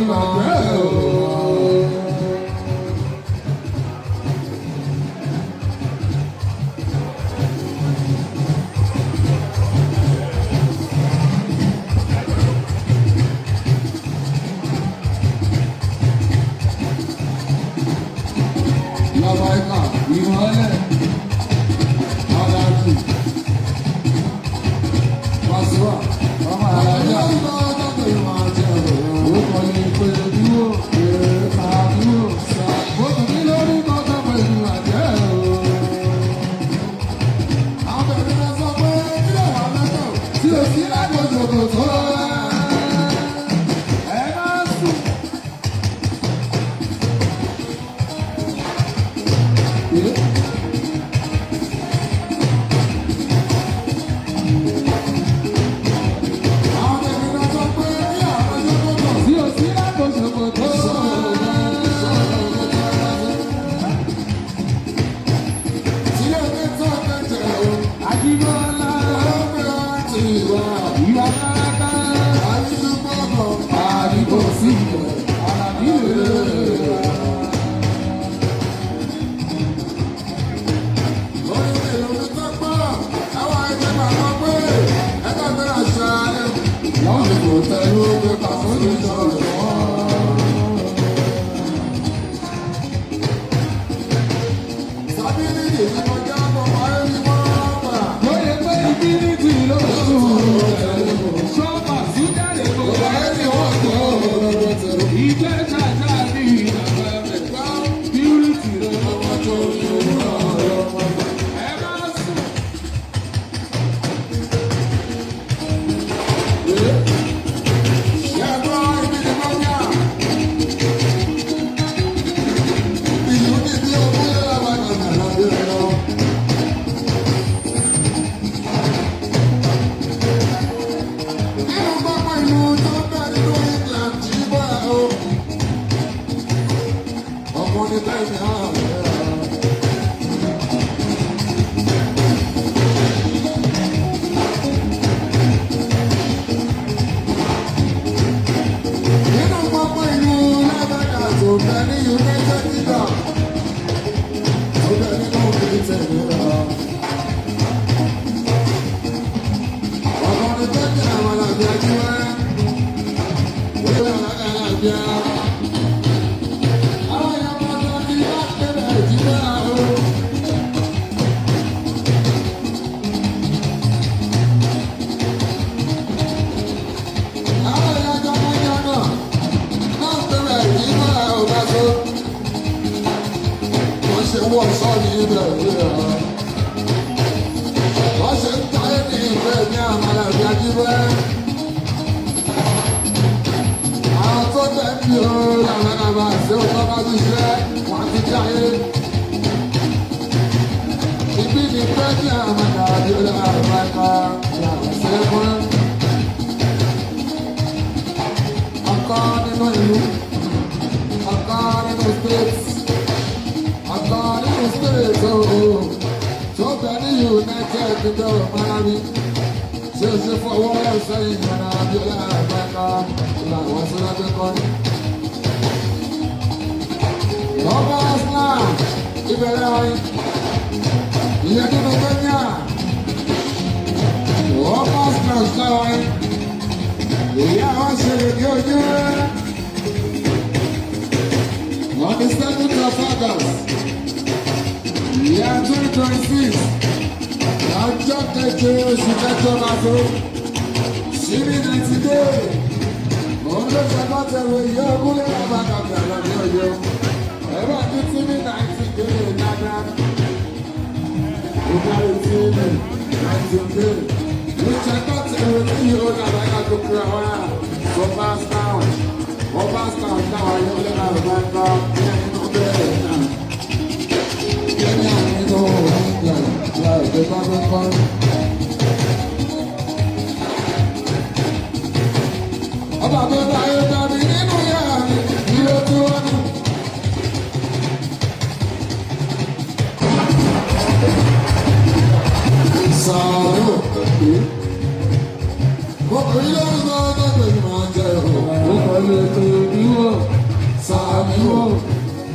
máa jẹ́ o. Lọ́bàákà ìmọ̀lẹ̀ Aláàjì Pàṣíwà ọmọ alájà ó kọ́lé pé dúró pé àdúró sàgbọ́dọ̀ ní lórúkọ tó pẹ̀lú àjẹ́ o. Àwọn bẹ̀rẹ̀ rẹ̀ sọ pé kílẹ̀ wà lọ́tọ̀ tí o sí lágbòjòkò tó ẹ máa sùn. Àwọn bẹ̀rẹ̀ rẹ̀ sọ pé kílẹ̀ wà lọ́tọ̀ tí o sí lágbòjòkò tó. Àjíbọ́lá ìwà káraká àdìgbò sí ìjọ àlàbí rẹ̀. Lọ́wọ́ kò tẹ̀lé pé pàṣẹ ìjọ rẹ̀ wọ́n. Lóye pé ìbílítì ló sùn. Ṣọ́ọ̀bà sí jáde kò wáyé wọ́n tó. Ìjẹ́ ṣàṣà ní ìdàgbà rẹ̀. Bíúrìtì ló lọ́wọ́ tó ẹ máa sùn. Ọkùnrin bẹ́ẹ̀ ni àwọn ọ̀rẹ́. Nínú gbogbo ìlú lágbàdà tó bẹ ní United Kingdom tó bẹ nínú Britain lọ. Ọ̀kan ní tẹ́tí àwọn àlàbí ajíwẹ́, wíwẹ́ àlàbí á. Àwọn èèyàn pàtàkì láti bẹ̀rẹ̀ ìjíwẹ́ àrùn. Àwọn èèyàn jọmọjọmọ náà bẹ̀rẹ̀ ìjíwẹ́ àrùn bá tó. Wọ́n ṣe wọ́n sọ́ọ̀nì ibẹ̀ rẹ̀. Wọ́n ṣe ń ta ẹ́ ní ìfẹ́ ní àmàlà ìbí ajíbẹ́. Àwọn tó tẹ̀ ń bí o làwọn àbá ṣe ó tọ́ bá ti ṣe wọ́n ti jáyé. Ibi ní pẹ́ ní àmàlà ìbí àbáká làwọn ṣe fún. Ọ̀kan nínú ìlú, ọ̀kan nínú state, ọ̀kan nínú state ooo tó bẹ ní United Kingdom Malawi tí ó ṣe fọwọ́ sẹ́yìn ìyàrá Abíọ́lá àgbàkà làwọn sọ́dọ̀ kọ́ ní. Ọba Islam ìbẹ̀rẹ̀ orin ìyẹn nínú Kenya. Ọba Islam sáwọn ìyá wọn ṣe lè ní ojú rẹ̀. On the 7th of August, year 2026, ọjọ́ keje oṣù kẹjọ máa tó síbi 90 day. Òun ló ṣe bọ́tẹ̀wé ìyá ogúnlé ọba kàkà lọ́dún ọ̀yọ́. Ẹ̀rọ àti tíbi 90 day dáadáa. Ìdarí tíbi 90 day. Ló ṣe bọ́tẹ̀wé tí yóò dàgbà yàtọ̀ kúrò wá. Ọba Town, Ọba Town táwọn ayọ́lẹ́ àrùbá ń bá ní ẹnu bẹ́ẹ̀ náà. Kenya nínú England láìpẹ́ bá fẹ́ kọ́. Ọba tó dáyé tàbí nínú yàrá mi, kí ló tún wá nù? Sàánù. Mo kò rí lórúkọ tó pè ní máa jẹ o. Ó kọ́lé tó. dúró.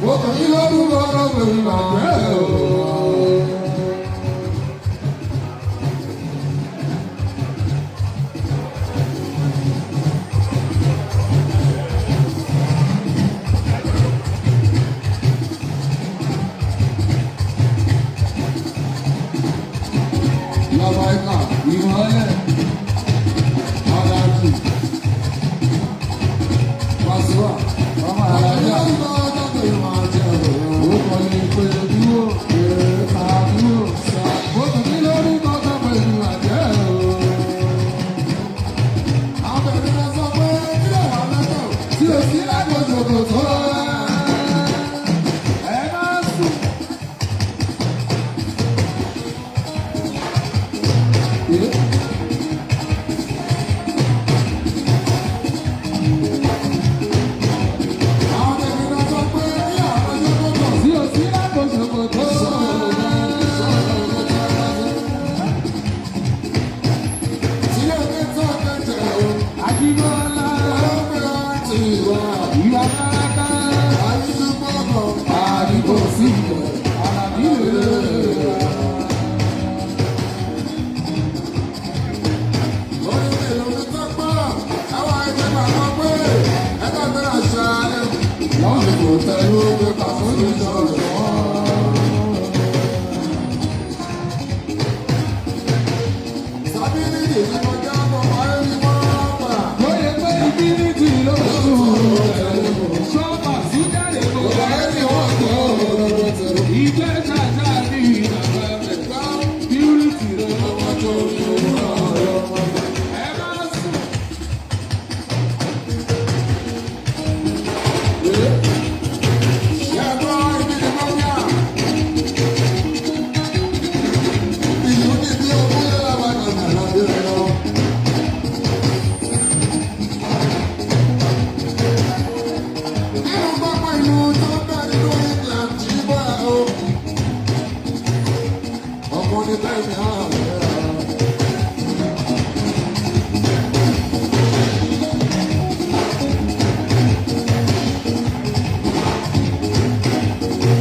Mo kàn yín lórúkọ lọ́wọ́ ìmọ̀ ẹ̀ o. Lọ́wọ́ Ìmọ̀lẹ̀ Aláàjì Wàsíwà ọmọ Aláàjì alájà ó kọ́ ní pé dúró àdúró sá. Mo kàn ní lórúkọ tọ́pọ̀ ìlú àjẹ́ o. Tí o sí lágbòjòkò tó ẹ máa sùn. Tí o sí lágbòjòkò tó. Ajíbọ́lá ìwà káraká àdìgbò sí ìjọ àlàbí rèé. Lóye pé ìbílítì ló sùn. Ṣọ́ọ̀bà sújáde kò bá ìjẹ́ ṣàṣà ní ìdàgbà rẹ̀. Bíúrìtì ló ẹ máa sùn. Ọkùnrin bẹ́ẹ̀ ni àwọn ọ̀rẹ́ rẹ̀.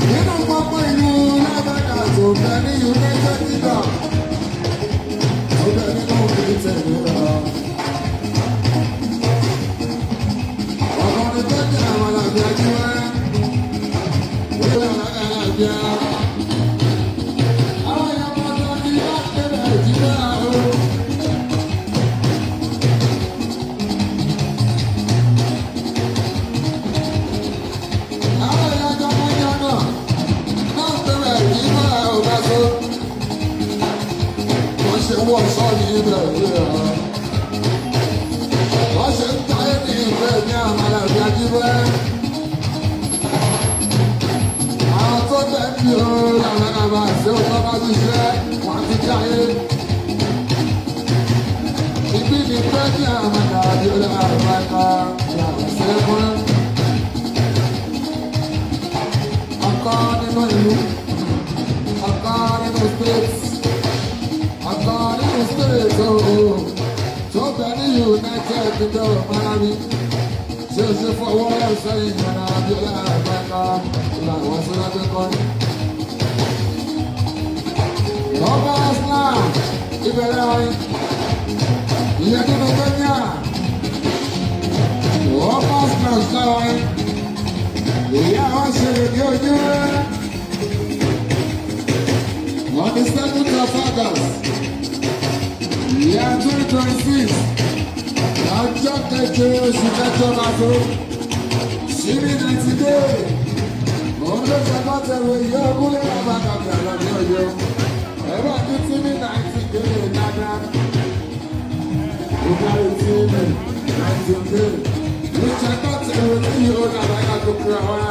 Nínú gbogbo ìlú lábẹ́ka tó bẹ ní United Kingdom tó bẹ nínú Britain lọ. Ọ̀kan ní tẹ́tí àwọn àlàbí ajíwẹ́, wíwẹ́ àlàbíà. Àwọn èèyàn pàtàkì láti Nàìjíríà o. Àwọn èèyàn jọmọjọmọ náà tẹ̀lé ìgbà ọ̀gá tó. Wọ́n ṣe wọ́n sọ ní ibẹ̀ yìí. Wọ́n ṣe ń ta ẹ́ ní ìfẹ́ ní àmàlà ìbí ajíbẹ́. Àwọn tó tẹ̀ ń bí o làwọn àbá ṣe ó tọ́ bá ti ṣe wọ́n ti jáyé. Ibi ní pẹ́ ní àmàlà ìbí ọ̀la làwọn ṣe é fún. Ọ̀kan nínú ìlú, ọ̀kan nínú state, ọ̀kan nínú state ooo tó bẹ ní United Kingdom Malawi ṣe é ṣe fọwọ́ sẹ́yìn ìyàrá Abíọ́lá àgbàkà làwọn sọ́dọ̀ kọ́. Ọba Islam ìbẹ̀rẹ̀ orin ìyẹn nínú Kenya ọba Islam sọ̀rọ̀ ìyá wọn ṣe lè ní ojú rẹ̀. On the 7th of August, year 2026, ọjọ́ keje oṣù kẹjọ máa tó, síbi 90 day, òun ló ṣe bá tẹ̀wé ìyá ogúnlé bàbá kàkà lọ́dún ọ̀yọ́. Ẹ̀rọ àti tíbi 90 day dáadáa. Ó kárí tíbi 90 day. Ló ṣe bá tẹ̀wé ní ìyó nàbà yàtọ̀ kúrò wá.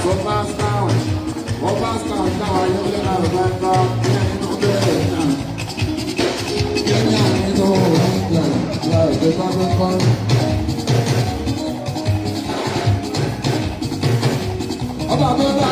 Sọfá sound, ọba sound náà yóò lẹ́nu àbáńkà ní ẹnu bẹ́ẹ̀ náà. Kenya nínú England láìpẹ́ bá fẹ́ kọ́. Ọba tó bá